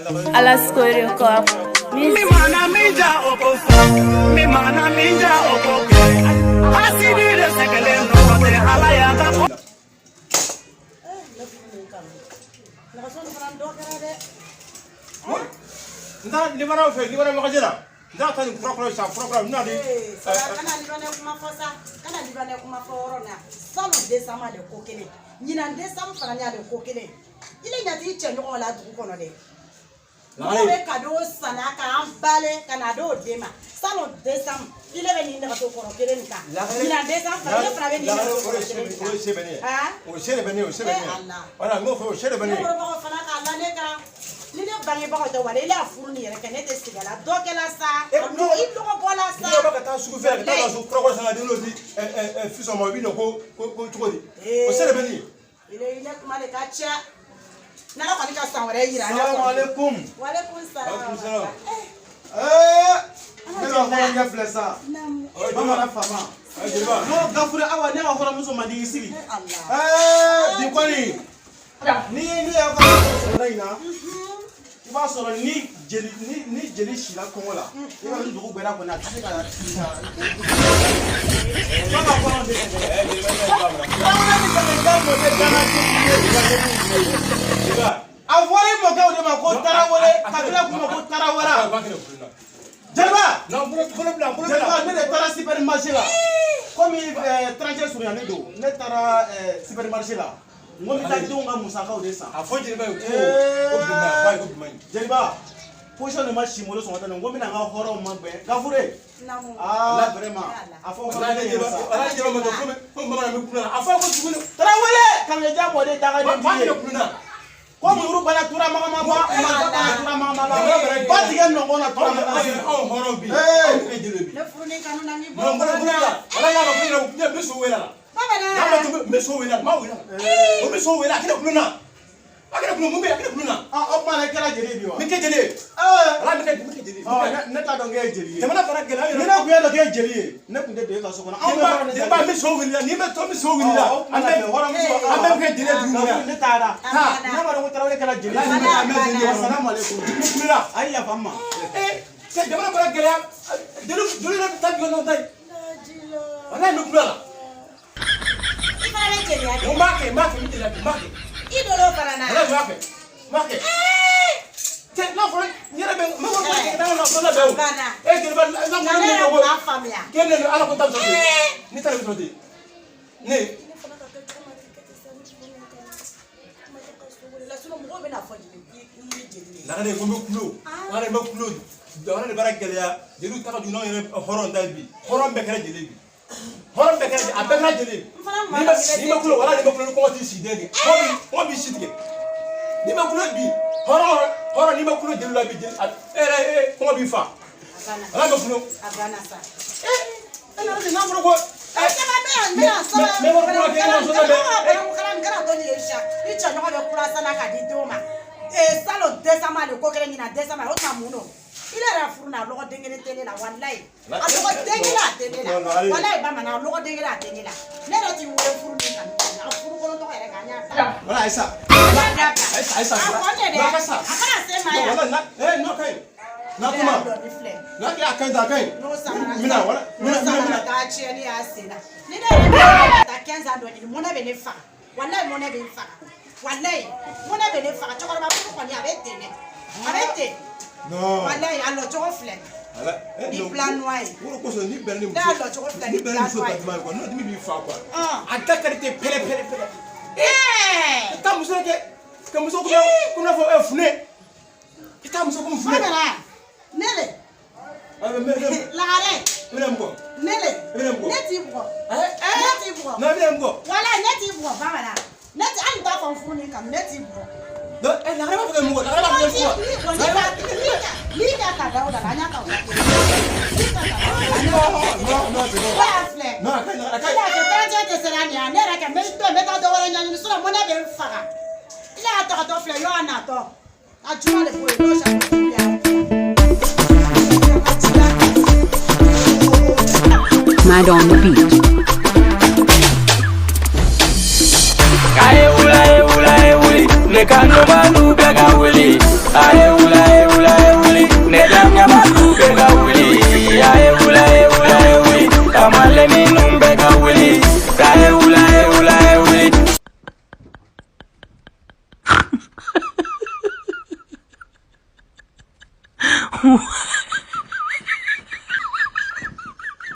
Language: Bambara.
Alasko Record. Mi mana min ja o ko fɔ, mi mana min ja o ko kɛ, hasidi de sɛgɛlen nɔgɔ tɛ Ala y'a ka ko. Ne furu nin kanu nɛgɛso nin fana dɔ kɛra dɛ. N taara Libanɛw fɛ, Libanɛ magasin la. N taara taa nin kura kura san, kura kura n bɛna di. Ee, Sara, kana Libanɛ kuma fɔ sa, kana Libanɛ kuma fɔ yɔrɔ na. Salon décembre ale ko kelen, ɲinan décembre fana y'ale ko kelen. I le ɲɛ t'i cɛɲɔgɔn la dugu kɔnɔ dɛ, mɔgɔw bɛ cadeau sanna k'an bale ka na d'o den ma. Salon décembre, i le bɛ nin nɛgɛso kɔrɔ kelen nin kan, ɲinan décembre fana, i le fana bɛ nin nɛgɛso kɔrɔ kelen nin kan. O ye se bɛ ne ye. Ah? O se de bɛ ne ye, o se bɛ ne ye. Eh, Allah. Voilà, n b'o fɔ, o se de bɛ ne Ne ye. wolobagaw fana k'a la ne kan. Ni ne bangebagaw tɛ, wala i la furu nin yɛrɛ kɛ, ne tɛ sigi a la. Dɔ kɛla sa, Eh, a i lɔgɔ bɔla sa. N'i bɛ ka taa sugu fɛ, ka taa ka so kura kura san ka di n'o di fisɔn ma, i bɛ na ko cogo di? O se de bɛ ne ye. I le kuma de ka ca. N'Ala kɔni ka san wɛrɛ yira ne Salamu kɔni. alaikum. Walekum salam. Walekum salam. Eh, Ne ka hɔrɔnkɛ filɛ sa. Naamu. Bamanan faama. Jeliba. N'o gafure awa ne ka hɔrɔnmuso man di i sigi. Eh, Allah. Bi kɔni. Ni ne y'a ka sɔrɔ in na, i b'a sɔrɔ ni jeli ni jeli sila kɔngɔ la, i b'a dɔn ni dugu gbɛra kɔni a tɛ se ka ba ka hɔrɔn de sɛgɛn. Bamanan ni kalanjan mɔden danga Jeliba. A fɔra i mɔkɛw de ma ko tarawele, ka tila k'u ma ko tarawara. Jeliba. Non, bolo bolo bila, bolo bila. Jeliba, ne de taara supermarché la. Komi trajet surunyalen don, ne taara supermarché la. N ko n bɛ taa denw ka musakaw de san. A fɔ jeliba ye ko bilenman, a fɔ a ye ko bilenman. Jeliba, position de ma si n bolo sɔgɔmada in na, n ko n bɛna n ka hɔrɔnw magbɛn. Gafure. Naamu. Ah, vraiment. A fɔ Walahi hɔrɔn jeliba, ɲɛna sa. walahi jeliba ma dɔn ko bamanan bɛ kulon na. A fɔ a ye ko tuguni. Tarawele, kalanjan mɔden dagaden Ba t'i ye. tigɛ kulon na. Ko muru bana tura magama ba, marifa bana tura magama ba. Ba tigɛ nɔngɔn na tura Anw magama. anw hɔrɔn bi. Ee. Anw bɛ jeliw bi. Ne furu ni kanu na n b'i bɔ. Non, bolo bolo bila. Walahi y'a ka kulon na, n bɛ so wele la. Bamanan. N'a ma to n bɛ so wele la, n b'a wele la. O bɛ so wele, a kɛnɛ kulon na. A kɛnɛ kulon, mun bɛ yen, a kɛnɛ kulon na. Ah, o tuma na i kɛra jeli ye bi wa? N bɛ kɛ jeli ye. Ee. Walahi n bɛ kɛ n bɛ kɛ jeli ye. Ɔ, ne t'a dɔn k'e ye jeli ye. Jamana fana gɛlɛya Ni yɛrɛ. ne kun y'a dɔn k'e ye jeli ye, ne kun tɛ don e ka so kɔnɔ. Anw bɛ hɔrɔn de Jeliba, n bɛ so wuli la, n'i bɛ to n bɛ so wuli la. Ɔ, o tuma An na bɛ fɛ, hɔrɔnmuso, an bɛɛ bɛ kɛ jeli ye dugu kɔnɔ yan. Ne taara. A Ne m'a dɔn ko Tarawele kɛra jeli ye. Walahi an bɛ jeli ye. Salamu alaikum. N bɛ kulo la. A ye yafa n ma. Ee, cɛ jamana fana gɛlɛya. Jeli jeli yɛrɛ bɛ taa jɔ n'o ta ye. Walahi n bɛ kulo la. I fana bɛ jeliya kɛ. N b'a kɛ, n b'a kɛ, n bɛ jeliya kɛ, n b'a kɛ. I donn'o fana na. Walahi n b'a kɛ, n b'a kɛ. Cɛ n'a fɔra n yɛrɛ bɛ n bɛ wari kɛ n'an ka nafolo labɛn o. Banna. E jeliba, n'a Nka fɔra ne ne yɛrɛ ko kun b'a faamuya. k'e ne Ala ko ta bɛ sɔrɔ ten. Ne ta de bɛ sɔrɔ ten. Ne. Ne fana ka kɛ cogo ma kɛ ten sa, ne furu ni kanu. Kuma tɛ ka so wele la, sinon mɔgɔw bɛna fɔ jeli i ye jeli ye. Lagare ko n bɛ kulo. Lagare n bɛ kulo. Jamana de baara gɛlɛya. Jeliw ta ka jugu n'anw yɛrɛ hɔrɔn ta ye bi. Hɔrɔn bɛɛ kɛra jeli ye bi. Hɔrɔn bɛɛ kɛra a bɛɛ kɛra jeli ye. N fana kun b'a N'i bɛ dɔn k'i bɛ n'i bɛ kulo, wala n'i bɛ kulo ni kɔngɔ t'i si den de. Kɔngɔ b'i si tigɛ. N'i bɛ kulo bi, hɔrɔn hɔrɔn n'i bɛ kulo jeli la bi jeli a e yɛrɛ e kɔngɔ b'i fa. A banna. Ala bɛ kulo. A banna sa. E nana ten n'a fɔra ko Ɛ caman bɛ yan, n bɛ yan sɔrɔ. mɛ wari kura kɛ n ka so labɛn. Kalan kana dɔn nin ye sa. I cɛɲɔgɔn bɛ kura sanna k'a di denw ma. Ee, salon décembre ale ko kelen, ɲinan décembre, o tuma mun don? I ne yɛrɛ furu na, a lɔgɔ den kelen tɛ ne la, walayi. A lɔgɔ den kelen a tɛ ne la. Walayi bamanan, a lɔgɔ den kelen a tɛ ne la. Ne yɛrɛ t'i wele furu min kanu, a furu kɔnɔ tɔgɔ yɛrɛ kan, n y'a bila. Wala Ayisa. A y'a dabila. Ayisa, Ayisa. A kɔn tɛ dɛ. N'a ka sa. A kana se ma yan. Wala na ee n'o ka ɲi. N'a Ne kuma. y'a dɔn ni filɛ. N'a kɛ a ka ɲi tan a ka ɲi. N'o samara Mina wala n'o mina mina samara mina. taa tiɲɛni y'a sen na. Ni ne yɛrɛ bɛ taa 15 ans dɔ ɲini, mɔnɛ bɛ ne faga. Walayi mɔnɛ bɛ n faga. Walayi mɔnɛ bɛ ne faga. Cɛkɔrɔba furu kɔni a bɛ ten dɛ. A bɛ ten. Non. Walayi a lɔ cogo filɛ. Ala eh, Ni non, plan noir ye. O de kosɔn ni bɛnna ni Ne y'a lɔ cogo filɛ ni ni bɛnna ni plan muso noir ye. datuma ye quoi, n'o dimi b'i fa quoi. Ɔn. A da ka di ten pɛrɛ pɛrɛ pɛrɛ. Ɛɛ. I taa muso kɛ ka muso ko n'a fɔ ɛ funɛ. I taa muso ko funɛ. Bamanan ne le. Ah, mais Lagare i bɛna mun kɔ? ne le. I bɛna mun kɔ? Ne t'i bugɔ. Eh Ne t'i bugɔ. Non, i bɛna mun kɔ? Walayi ne t'i bugɔ bamanan. Ne ti hali n t'a fɔ n furu ni kanu, ne t'i bugɔ. Donc eh lagare b'a fɔ ka mun kɔ? Lagare b'a fɔ ka mun kɔ? N'i ka ta da o da la, an y'a ta o da kelen. N'i ka ta da o da la, an y'a ta o da kelen. Non, non, c'est bon. Ne y'a filɛ. Non, a ka ɲi, a ka Ne ɲi. y'a kɛ 31 tɛ sera nin ye, ne yɛrɛ kɛ n bɛ to yen, n bɛ taa dɔ wɛrɛ ɲɛɲini, sinon mɔnɛ bɛ n faga. I ne y'a tagatɔ filɛ, yɔ a natɔ. A juma de b'o ye, n'o sa ko juguya. Mad on the beat. A ye wula ye wula ye wuli, ne ka nɔgɔlu bɛɛ ka wuli. A ye wula.